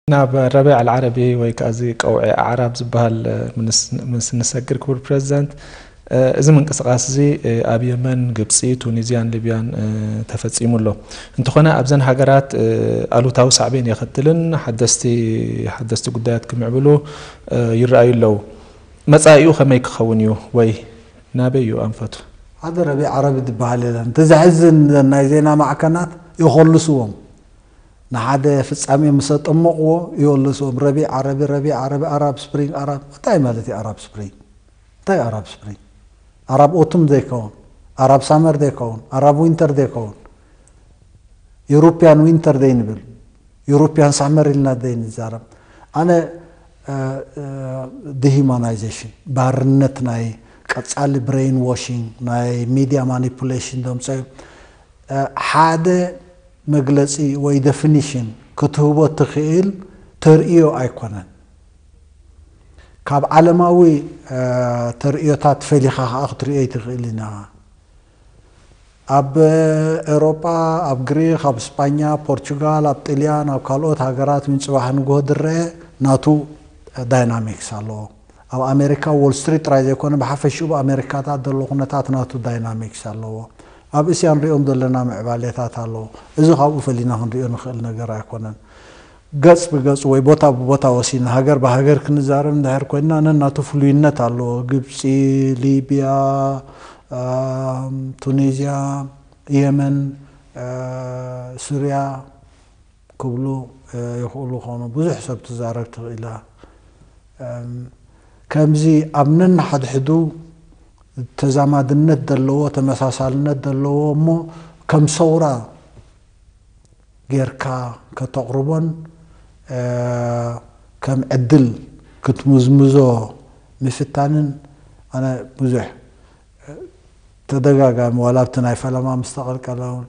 ናብ ረቢዕ ኣልዓረቢ ወይ ከዓ እዚ ቀውዒ ኣዕራብ ዝበሃል ምስ ንሰግር ክቡር ፕረዚደንት፣ እዚ ምንቅስቃስ እዚ ኣብ የመን፣ ግብፂ፣ ቱኒዝያን ሊብያን ተፈፂሙ ኣሎ። እንተኾነ ኣብዘን ሃገራት ኣሉታዊ ሳዕቤን የኸትልን ሓደስቲ ሓደስቲ ጉዳያት ክምዕብሉ ይረኣዩ ኣለዉ። መፃኢኡ ከመይ ክኸውን እዩ ወይ ናበይ እዩ ኣንፈቱ? ሓደ ረቢዕ ዓረቢ ዝበሃል የለን። እቲ ዘሕዝን ናይ ዜና ማዕከናት ይኾልስዎም። ንሓደ ፍጻሜ ምስ ኣጠመቕዎ ይወልስዎም። ረቢዕ ዓረቢ፣ ረቢዕ ዓረቢ፣ ኣራብ ስፕሪንግ፣ ኣራብ እንታይ ማለት እዩ? ኣራብ ስፕሪንግ እንታይ? ኣራብ ስፕሪንግ ኣራብ ኦቱም ዘይከውን፣ ኣራብ ሳመር ዘይከውን፣ ኣራብ ዊንተር ዘይከውን፣ ዩሮፒያን ዊንተር ዘይንብል፣ ዩሮፒያን ሳመር ኢልና ዘይንዛረብ። ኣነ ዲሂማናይዜሽን፣ ባርነት፣ ናይ ቀጻሊ ብሬን ዋሽንግ፣ ናይ ሚድያ ማኒፑሌሽን ዘምፀ ሓደ መግለፂ ወይ ደፊኒሽን ክትህቦ ትኽእል ተርእዮ ኣይኮነን። ካብ ዓለማዊ ተርእዮታት ፈሊኻ ከዓ ክትርእዮ ይትኽእል ኢና። ኣብ ኤሮጳ፣ ኣብ ግሪክ፣ ኣብ ስጳኛ፣ ፖርቹጋል፣ ኣብ ጥልያን፣ ኣብ ካልኦት ሃገራት እውን ፅባሕ ንግሆ ዝረአ ናቱ ዳይናሚክስ ኣለዎ። ኣብ ኣሜሪካ ዎል ስትሪት ጥራይ ዘይኮነ ብሓፈሽኡ ኣብ ኣሜሪካታት ዘሎ ኩነታት ናቱ ዳይናሚክስ ኣለዎ። ኣብ እስያ ንሪኦም ዘለና ምዕባሌታት ኣለዎ። እዚ ካብኡ ፈሊና ክንሪኦ ንኽእል ነገር ኣይኮነን። ገፅ ብገፅ ወይ ቦታ ብቦታ ወሲድና ሃገር ብሃገር ክንዛረብ እንድሕር ኮይንና ነናቱ ፍሉይነት ኣለዎ። ግብፂ፣ ሊብያ፣ ቱኒዝያ፣ የመን፣ ሱርያ ክብሉ ይኽእሉ ኾኑ። ብዙሕ ሰብ ትዛረብ ትኽእላ። ከምዚ ኣብ ነንሓድሕዱ ተዛማድነት ዘለዎ ተመሳሳልነት ዘለዎ እሞ ከም ሰውራ ጌርካ ከተቕርቦን ከም ዕድል ክትምዝምዞ ምፍታንን ኣነ ብዙሕ ተደጋጋሚ ዋላ ኣብቲ ናይ ፈለማ ምስ ተቐልቀለ እውን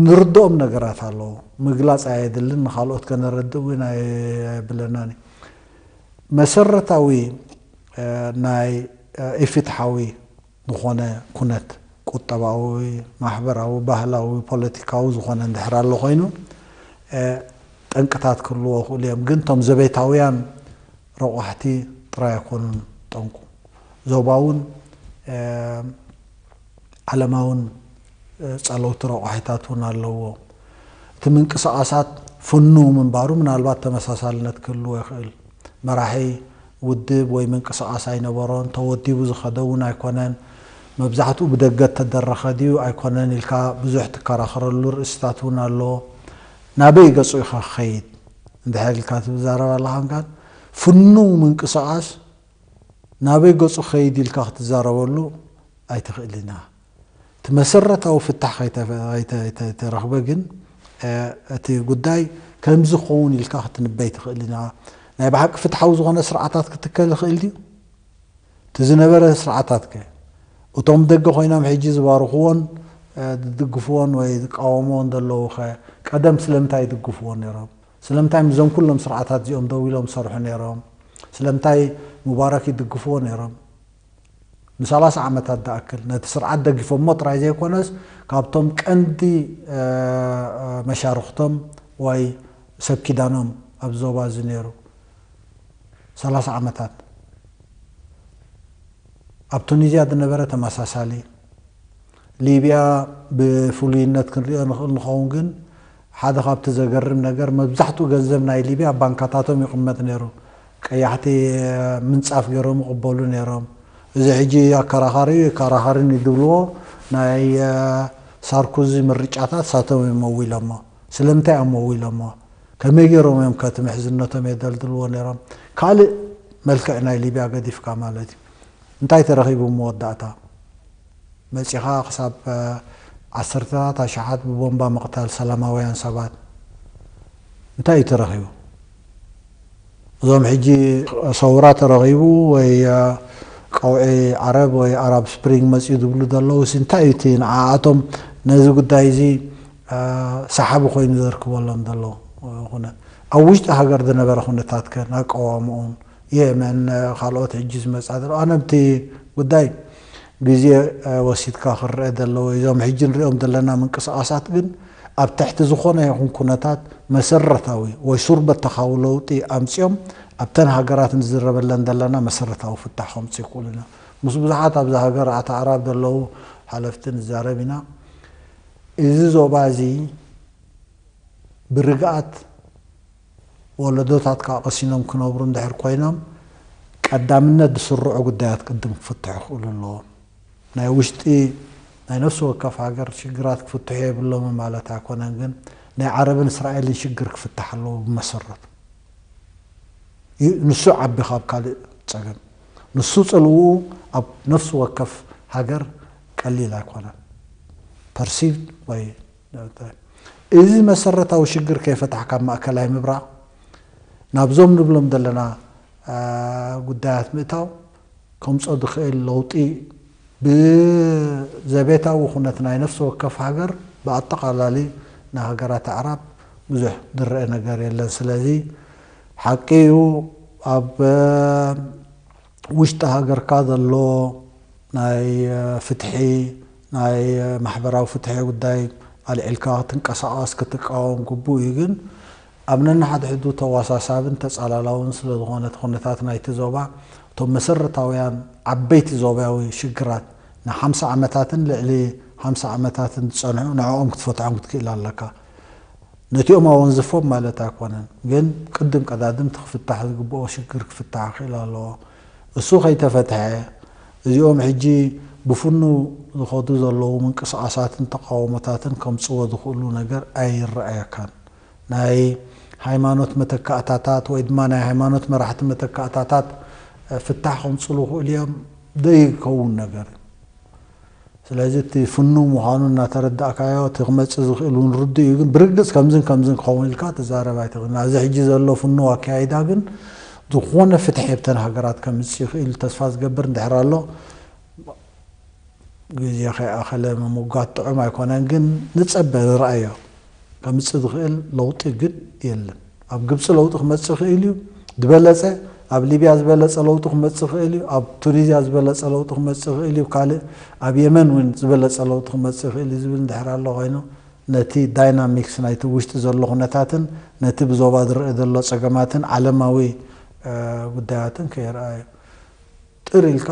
ንርድኦም ነገራት ኣለዉ። ምግላፅ ኣየድልን፣ ንካልኦት ከነረድእ እውን ኣየብለናን እዩ። መሰረታዊ ናይ ኢፍትሓዊ ዝኾነ ኩነት ቁጠባዊ፣ ማሕበራዊ፣ ባህላዊ፣ ፖለቲካዊ ዝኾነ እንድሕር ኣሎ ኮይኑ ጠንቅታት ክህልዎ ይኽእሉ እዮም። ግን እቶም ዘቤታውያን ረቋሕቲ ጥራይ ኣይኮኑን ጠንቁ። ዞባውን ዓለማውን ጸለውቲ ረቋሒታት እውን ኣለዎ። እቲ ምንቅስቓሳት ፍኑው ምንባሩ ምናልባት ተመሳሳልነት ክህልዎ ይኽእል። መራሒ ውድብ ወይ ምንቅስቓስ ኣይነበሮን፣ ተወዲቡ ዝኸደ እውን ኣይኮነን። መብዛሕትኡ ብደገ እተደረኸ ድዩ ኣይኮነን ኢልካ ብዙሕ ትከራኸረሉ ርእስታት እውን ኣሎ። ናበይ ገጹ ኢኻ ክኸይድ እንድሕር ኢልካ ትዛረብ ኣለኻ እምካን ፍኑው ምንቅስቓስ ናበይ ገጹ ክኸይድ ኢልካ ክትዛረበሉ ኣይትኽእልን ኢኻ። እቲ መሰረታዊ ፍታሕ ከይተረኽበ ግን እቲ ጉዳይ ከምዚ ክኸውን ኢልካ ክትንበይ ትኽእል ኢና። ናይ ብሓቂ ፍትሓዊ ዝኾነ ስርዓታት ክትከል ይኽእል ድዩ? እቲ ዝነበረ ስርዓታት ከ እቶም ደገ ኮይኖም ሕጂ ዝባርኽዎን ዝድግፍዎን ወይ ዝቃወምዎን ዘለዉ ኸ ቀደም ስለምንታይ ይድግፍዎ ነይሮም? ስለምንታይ ምስዞም ኩሎም ስርዓታት እዚኦም ደው ኢሎም ዝሰርሑ ነይሮም? ስለምንታይ ሙባረክ ይድግፍዎ ነይሮም? ንሰላሳ ዓመታት ዝኣክል ነቲ ስርዓት ደጊፎሞ ጥራይ ዘይኮነስ ካብቶም ቀንዲ መሻርኽቶም ወይ ሰብ ኪዳኖም ኣብ ዞባ እዚ ነይሩ። ሰላሳ ዓመታት ኣብ ቱኒዝያ ዝነበረ ተመሳሳሊ። ሊብያ ብፍሉይነት ክንሪኦ ንኽእል ንኸውን ግን ሓደ ካብቲ ዘገርም ነገር መብዛሕትኡ ገንዘብ ናይ ሊብያ ኣብ ባንካታቶም ይቕመጥ ነይሩ። ቀያሕቲ ምንፃፍ ገይሮም ይቕበሉ ነይሮም። እዚ ሕጂ ኣከራኻሪ እዩ፣ ኣከራኻርን እዩ ዝብልዎ ናይ ሳርኮዚ ምርጫታት ሳቶም እዮም መዊሎሞ። ስለምንታይ እዮም መዊሎሞ? ከመይ ገይሮም እዮም ከቲ ምሕዝነቶም የደልድልዎ ነይሮም? ካልእ መልክዕ ናይ ሊብያ ገዲፍካ ማለት እዩ። እንታይ ተረኺቡ መወዳእታ? መፂኻ ክሳብ ዓሰርተታት ኣሽሓት ብቦምባ ምቕታል ሰላማውያን ሰባት እንታይ እዩ ተረኺቡ? እዞም ሕጂ ሰውራ ተረኺቡ ወይ ቀውዒ ዓረብ ወይ ኣራብ ስፕሪንግ መፅኡ ዝብሉ ዘለዉ ሲ እንታይ እዩ እቲ ንዓኣቶም ነዚ ጉዳይ እዚ ሰሓቢ ኮይኑ ዘርክበሎም ዘሎ ኩነት ኣብ ውሽጢ ሃገር ዝነበረ ኩነታት ከ ናቀዋምኡን የመን ካልኦት ሕጂ ዝመፃ ዘሎ ኣነ ብቲ ጉዳይ ግዜ ወሲድካ ክረአ ዘለዎ እዞም ሕጂ ንሪኦም ዘለና ምንቅስቃሳት ግን ኣብ ትሕቲ ዝኾነ ይኹን ኩነታት መሰረታዊ ወይ ሱር በተኻዊ ለውጢ ኣምጺኦም ኣብተን ሃገራት ንዝረበለን ዘለና መሰረታዊ ፍታሕ ከምጽኡ ይኽእሉ ኢና። ምስ ብዙሓት ኣብዚ ሃገራት ኣዕራብ ዘለዉ ሓለፍቲ ንዛረብ ኢና። እዚ ዞባ እዚ ብርግኣት ወለዶታት ከዓ ቀሲኖም ክነብሩ እንድሕር ኮይኖም ቀዳምነት ዝስርዑ ጉዳያት ቅድም ክፍትሑ ክኽእሉ ኣለዎም። ናይ ውሽጢ ናይ ነፍሲ ወከፍ ሃገር ሽግራት ክፍትሑ የብሎምን ማለት ኣይኮነን፣ ግን ናይ ዓረብን እስራኤልን ሽግር ክፍታሕ ኣለዎ ብመሰረቱ። ዩ- ንሱ ዓቢ ካብ ካልእ ጸገም፣ ንሱ ጽልውኡ ኣብ ነፍሲ ወከፍ ሃገር ቀሊል ኣይኮነን። ፐርሲቭድ ወይ እዚ መሰረታዊ ሽግር ከይፈታሕካ ኣብ ማእከላይ ምብራቕ ናብዞም ንብሎም ዘለና ጉዳያት ምእታው ከምጾ ዝኽእል ለውጢ ብዘቤታዊ ኩነት ናይ ነፍሲ ወከፍ ሃገር ብኣጠቓላሊ ናይ ሃገራት ኣዕራብ ብዙሕ ዝረአ ነገር የለን። ስለዚ ሓቂ እዩ ኣብ ውሽጢ ሃገርካ ዘሎ ናይ ፍትሒ ናይ ማሕበራዊ ፍትሒ ጉዳይ ኣልዒልካ ክትንቀሳቐስ ክትቃወም ግቡእ እዩ። ግን ኣብ ነንሓድሕዱ ተዋሳሳብን ተጻላላውን ስለ ዝኾነ እቲ ኩነታት ናይቲ ዞባ እቶም መሰረታውያን ዓበይቲ ዞባዊ ሽግራት ንሓምሳ ዓመታትን ልዕሊ ሓምሳ ዓመታትን ዝጸንሑ ንዕኦም ክትፈትሖም ክትክእል ኣለካ። ነቲኦም ኣወንዝፎም ማለት ኣይኮነን፣ ግን ቅድም ቀዳድምቲ ክፍታሕ ዝግብኦ ሽግር ክፍታሕ ክኽእል ኣለዎ። እሱ ከይተፈትሐ እዚኦም ሕጂ ብፍኑ ዝኸዱ ዘለዉ ምንቅስቓሳትን ተቃውሞታትን ከምጽዎ ዝኽእሉ ነገር ኣይረኣየካን። ናይ ሃይማኖት መተካእታታት ወይ ድማ ናይ ሃይማኖት መራሕቲ መተካእታታት ፍታሕ ከምጽሉ ይኽእሉ እዮም። ዘይከውን ነገር እዩ። ስለዚ እቲ ፍኑ ምዃኑ እናተረዳእካዮ እቲ ክመጽእ ዝኽእል እውን ርዱእ እዩ። ግን ብርግጽ ከምዝን ከምዝን ክኸውን ኢልካ ትዛረብ ኣይትኽእልን። ኣብዚ ሕጂ ዘሎ ፍኑ ኣካይዳ ግን ዝኾነ ፍትሒ ኣብተን ሃገራት ከምጽእ ይኽእል ተስፋ ዝገብር እንድሕር ኣሎ ግዜ ከይኣኸለ ምምጓት ጥዑም ኣይኮነን። ግን ንጸበ ንርኣዮ ከምጽእ ዝኽእል ለውጢ ግን የለን። ኣብ ግብጺ ለውጢ ክመጽእ ይኽእል እዩ ዝበለጸ፣ ኣብ ሊብያ ዝበለጸ ለውጢ ክመጽእ ይኽእል እዩ፣ ኣብ ቱኒዝያ ዝበለጸ ለውጢ ክመጽእ ይኽእል እዩ፣ ካልእ ኣብ የመን እውን ዝበለጸ ለውጢ ክመጽእ ይኽእል እዩ ዝብል እንድሕር ኣሎ ኮይኑ ነቲ ዳይናሚክስ ናይቲ ውሽጢ ዘሎ ኩነታትን ነቲ ብዞባ ዝረአ ዘሎ ጸገማትን ዓለማዊ ጉዳያትን ከይረኣዩ ጥር ኢልካ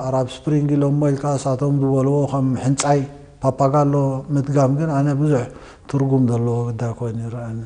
ኣራብ ስፕሪንግ ኢሎሞ ኢልካ እሳቶም ዝበልዎ ከም ሕንጻይ ፓፓጋሎ ምድጋም ግን ኣነ ብዙሕ ትርጉም ዘለዎ ጉዳይ ኮይኑ ይረኣኒ።